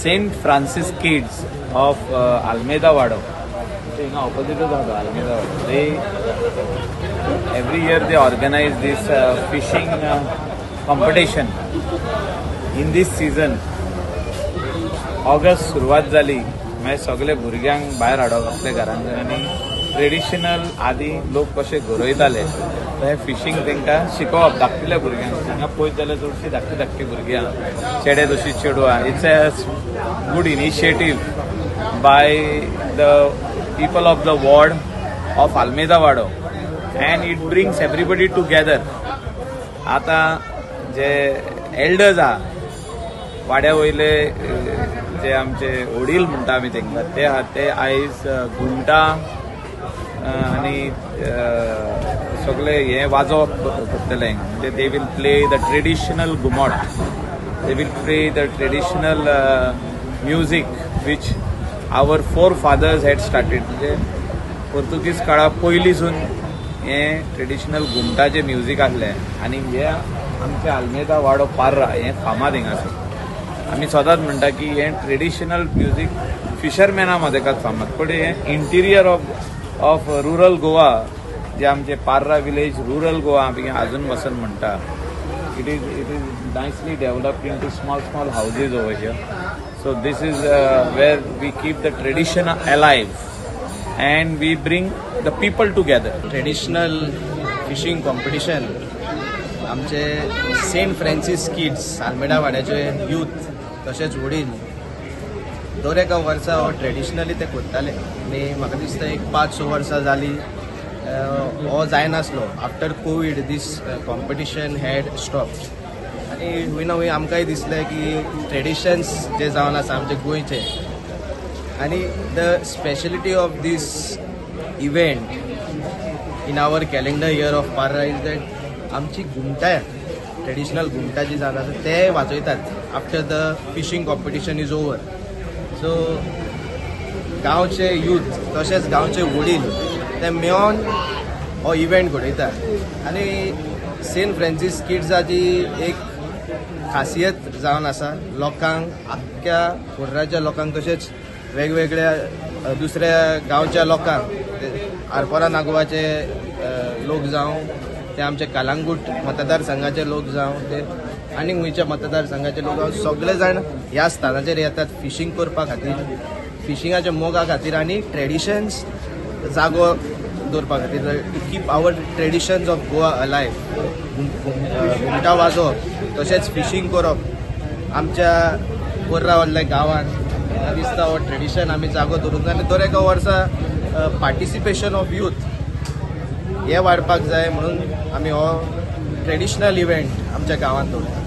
Saint Francis Kids of Almeida Wado, हिंगा ऑपोजिटच आसा आल्मेदा वाडो, they every year they organize this fishing competition in this season. August सुरवात जाली मागीर सगळे भुरग्यांक भायर हाडप आपल्या घरांत आनी ट्रेडिशनल आदी लोक कशे गरयताले ते फिशींग तांकां शिकोवप धाकटुल्या भुरग्यांक. हांगा पळयत जाल्यार चडशीं धाकटी धाकटी भुरगीं आहा, चेडे तशी चेडवां. It's a good initiative by the people of the ward of Almeida Wado and it brings everybody together. आतां जे एल्डर्स आहा वाड्या वयले जे आमचे वडील म्हणटा आमी तांकां, ते आहा ते आयज घुमटां आनी सगळे हे वाजोवप करतले. म्हणजे they will play the traditional घुमट, they will play the traditional music which our forefathers had started. म्हणजे पोर्तुगीज काळा पयलींसून हें ट्रेडिशनल घुमटाचें म्युजीक आसलें आनी हे आमचे आल्मेदा वाडो पार्रा हें फामाद हिंगासर. आमी सदांच म्हणटा की हें ट्रेडिशनल म्युजीक फिशरमॅना मदेकात फामाद, पण हें इंटिरियर ऑफ रुरल गोवा, जे आमचे पार्रा विलेज रुरल गोवा आमी अजून वचून म्हणटा, it is nicely developed into small small houses over here. So this is where we keep the tradition alive and we bring the people together. Traditional fishing competition आमचे saint Francis kids Almeida वाड्याचे youth तशेंच वडील दर एका वर्सा हो traditionally ते करताले आनी म्हाका दिसता एक 5-6 वर्सां जाली हो जायनासलो. After Covid this competition had stop आनी खंय ना खंय आमकांय दिसलें की ट्रेडिशन्स जे जावन आसा आमचे गोंयचे आनी the speciality of this event in our calendar year of Parra is that आमची घुमटां, ट्रेडिशनल घुमटां जी जावन आसा ते वाजयतात after the fishing competition is over. So गांवचे यूथ तशेंच गांवचे वडील ते मेळोन हो इव्हेंट घडयतात आनी सेंट फ्रांसीस किड्साची एक खासियत जावन आसा लोकांक, आख्ख्या पोर्राच्या लोकांक तशेंच वेगवेगळ्या दुसऱ्या गांवच्या लोकांक, आरपोरा नागोवाचे लोक जावं ते आमचे कालांगूट मतदारसंघाचे लोक जावं ते आनी खंयच्या मतदारसंघाचे लोक जावं, सगळे जाण ह्या स्थानाचेर येतात फिशींग करपा खातीर, फिशिंगाच्या मोगा खातीर आनी ट्रेडिशन्स जागो दवरपा खातीर, to keep our traditions of Goa alive. घुमटां वाजोवप तशेंच फिशींग करप आमच्या पोर्रा वडल्या गांवांत म्हाका दिसता हो ट्रेडिशन आमी जागो दवरूंक जाय आनी दर एका वर्सा पार्टिसिपेशन ऑफ यूथ हे वाडपाक जाय म्हणून आमी हो ट्रेडिशनल इव्हेंट आमच्या गांवांत दवरतात.